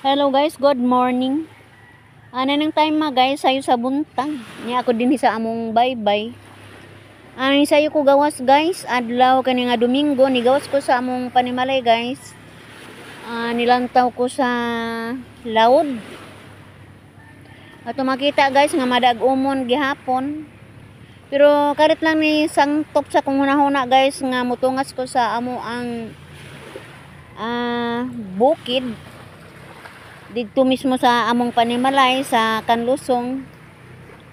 Hello guys, good morning. Ano nang time ma guys, sayo sa buntag. Nya ako dinhi sa among baybay. Ano sayo ko gawas guys, adlaw kani nga Domingo ni gawas ko sa among panimalay guys. Nilantaw ko sa laod. Ato makita guys nga madag-umon gihapon. Pero karit lang ni sangtop sa kong hunahuna guys nga mutungas ko sa amo ang bukid didto mismo sa among panimalay sa Kanlusong.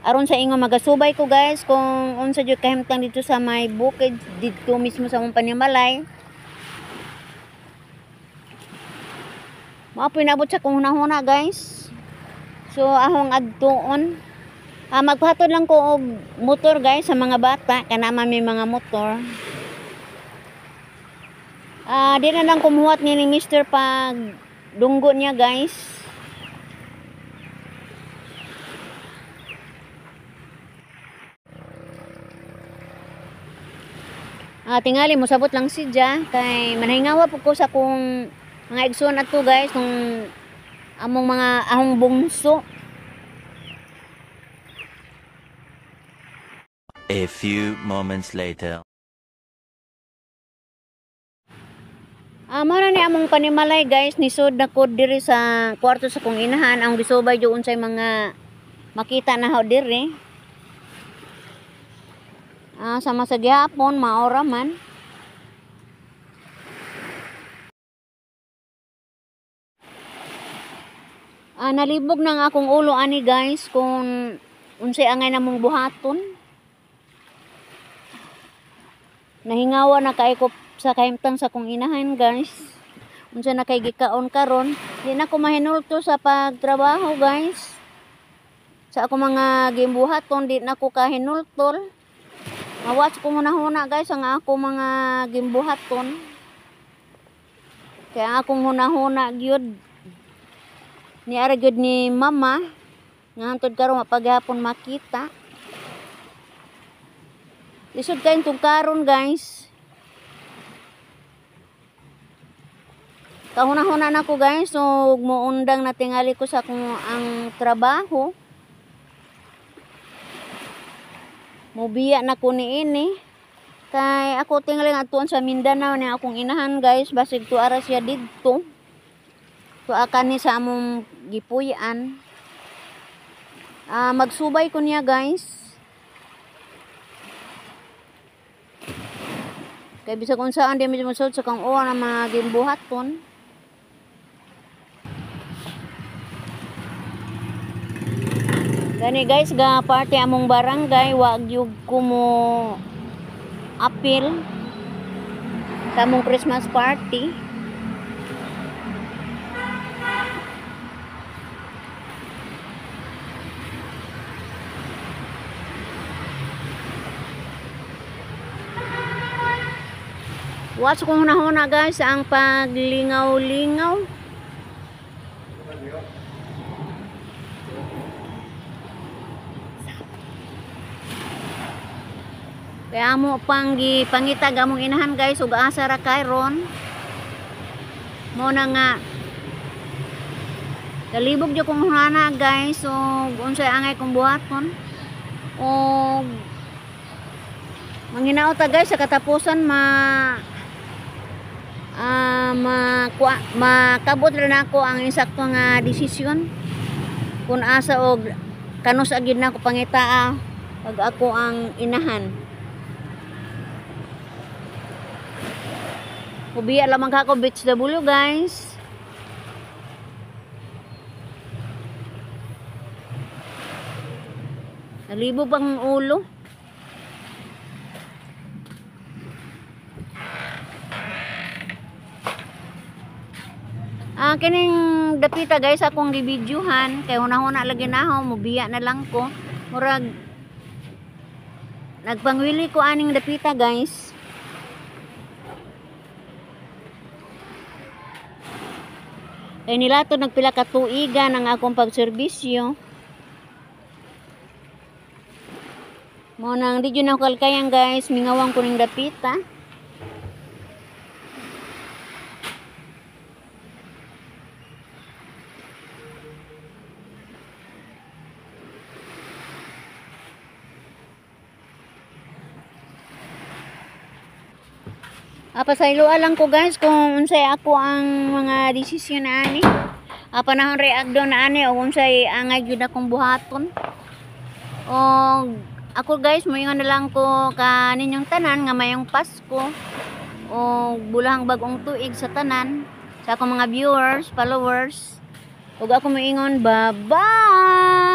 Aron sa ingo magasubay ko guys kung unsa jud kahimtang dito sa may bukid didto mismo sa among panimalay. Mao po inabot sa kong hunahuna guys. So ahong adtuon. Magpahatod lang ko og motor guys sa mga bata kana man may mga motor. Di na lang kumuhat ni Mr. pag dunggo niya guys. Tingali mosabot lang si Ja kay manhingawa po ko sa kong mga igsoon ato guys nung among mga ahong bungso. A few moments later. Mao na ni among panimalay guys, nisod na ko diri sa kwarto sa kong inahan. Ang gisubay jud unsay mga makita na ho diri. Sama sa gihapon maora man. Nalibog na ang akong ulo ani guys kung unsay angay namong buhaton. Nahingawa na kay ko sa kahimtang sa kong inahan guys. Unsa na kay gikaon karon, di na ko mahinulto sa pagtrabaho guys. Sa ako mga gimbuhaton di na ko kahinultol. Mawas ko hunahuna guys ang ako mga gimbuhaton. Kaya akong hunahuna gyud ni ara gyud ni mama nga hantod karon mapaghapon makita. Lisod kayo itong karon guys. Kahuna-huna na ko guys, so muundang na tingali ko sa kung ang trabaho. Mubiya na ko niini. Kay ako tingali nga atuan sa Mindanao ni akong inahan guys, basig tuara siya didto. Tua kani sa among gipuy-an. Magsubay ko niya guys. Kay bisag unsaan di mi mosud sa kang uwa na mga gimbuhaton. Gani guys, ga party among barangay, wa gyud ko mo apil sa among Christmas party. Wa sa kong hunahuna guys ang paglingaw-lingaw. Kaya amo pang gipangitag among inahan guys ug asa ra kayron. Mo na nga kalibog jud kong hunana guys ug unsay angay kong buhaton. Og manginaot ta guys sa katapusan makabot ra nako ang insakto nga desisyon kung asa og kanus agid nako pangitaa pag ako ang inahan. Ubiya lamang ka ako beach W guys. Nalibog ang ulo. Kining dapita guys akong gibidyuhan kay hunahuna lagi na ako, mubiya na lang ko. Murag nagpangwili ko aning dapita guys. Kay nilato nagpila ka tuigan ang akong pagserbisyo. Mo nang di jud ako kalkayan guys, mingawang ko ning dapita. Pasayloa lang ko, guys, kung unsay ako ang mga desisyon na ani. Panahon reagdo na ani o unsay angay gyud akong buhaton. O ako, guys, moingon na lang ko ka ninyong tanan nga mayong Pasko o bulahang bagong tuig sa tanan sa akong mga viewers, followers. Ug ako moingon, bye-bye.